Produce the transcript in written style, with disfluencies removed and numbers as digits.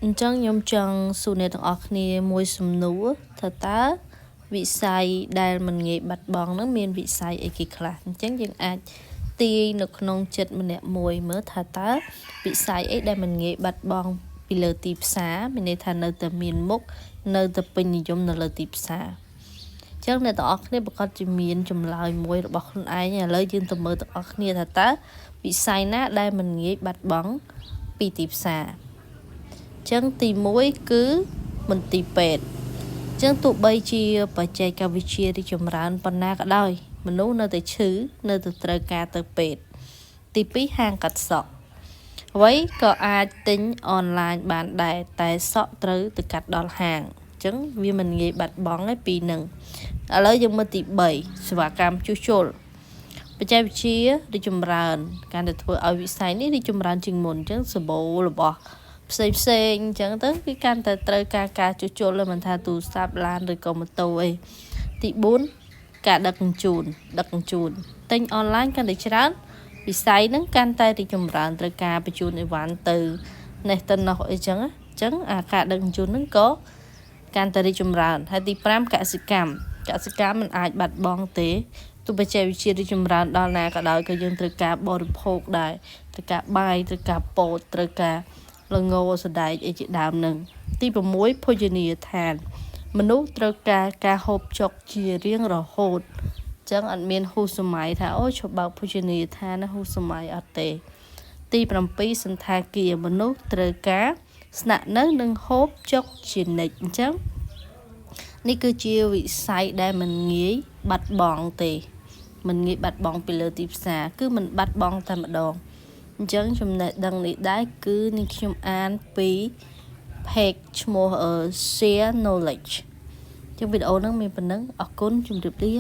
អញ្ចឹងខ្ញុំចង់សួរអ្នកទាំងអស់គ្នាមួយសំណួរថាតើវិស័យដែលមិនងាយបាត់បង់នឹងមានវិស័យអីគេខ្លះអញ្ចឹងយើងអាចទាយនៅក្នុងចិត្តម្នាក់មួយមើលថាតើវិស័យអីដែលមិនងាយបាត់បង់ពីលើទីផ្សារមានន័យថានៅតែមានមុខនៅតែពេញនិយមនៅលើទីផ្សារចឹងអ្នកទាំងអស់គ្នាប្រាកដជាមានចម្លើយមួយរបស់ខ្លួនឯងឥឡូវយើងទៅមើលទាំងអស់គ្នាថាតើវិស័យណាដែលមិនងាយបាត់បង់ពីទីផ្សារចឹងទី1គឺមន្ទីរពេទ្យចឹងទោះបីជាបច្ចេកវិទ្យារីកចម្រើនប៉ុណ្ណាក៏ដោយមនុស្សនៅតែឈឺនៅតែត្រូវការទៅពេទ្យទី2ហាងកាត់សក់អ្វីក៏អាចទិញអនឡាញបានដែរតែសក់ត្រូវទៅកាត់ដល់ហាងអញ្ចឹងវាមិនងាយបាត់បង់ទេពីនឹងឥឡូវយើងមើលទី3សេវាកម្មជួសជុលបច្ចេកវិទ្យារីកចម្រើនកាន់តែធ្វើឲ្យវិស័យនេះរីកចម្រើនជាងមុនអញ្ចឹងសម្បូររបស់ផ្សេងផ្សេងអញ្ចឹងទៅគឺកាន់តែត្រូវការការជួសជុលមិនថាទូរស័ព្ទឡានឬក៏ម៉ូតូអីទី4ការដឹកជញ្ជូនដឹកជញ្ជូនទិញអនឡាញកាន់តែច្រើនវិស័យហ្នឹងកាន់តែរីកចម្រើនត្រូវការបញ្ជូនអីវ៉ាន់ទៅនេះទៅនោះអីចឹងអញ្ចឹងអាការដឹកជញ្ជូនហ្នឹងក៏កាន់តែរីកចម្រើនហើយទី5កសិកម្មកសិកម្មមិនអាចបាត់បង់ទេទោះបច្ចេកវិទ្យារីកចម្រើនដល់ណាក៏ដោយក៏យើងត្រូវការបរិភោគដែរត្រូវការបាយត្រូវការពោតត្រូវការល្ងសណ្ដែកអីជាដើមនឹងទី6ភោជនីយដ្ឋានមនុស្សត្រូវការការហូបចុកជារៀងរហូតចឹងអត់មានហ៊ូសម័យថាអូឈប់បើកភោជនីយដ្ឋានណាហ៊ូសម័យអត់ទេទី7សន្តាគារមនុស្សត្រូវការស្នាក់នៅនិងហូបចុកជានិច្ចអញ្ចឹងនេះគឺជាវិស័យដែលមិនងាយបាត់បង់ទេមិនងាយបាត់បង់ពីលើទីផ្សារគឺមិនបាត់បង់តែម្ដងអញ្ចឹងចំណេះដឹងនេះដែរគឺនេះខ្ញុំអានពី page ឈ្មោះ Share Knowledge ចឹងវីដេអូហ្នឹងមានប៉ុណ្ណឹងអរគុណជម្រាបលា។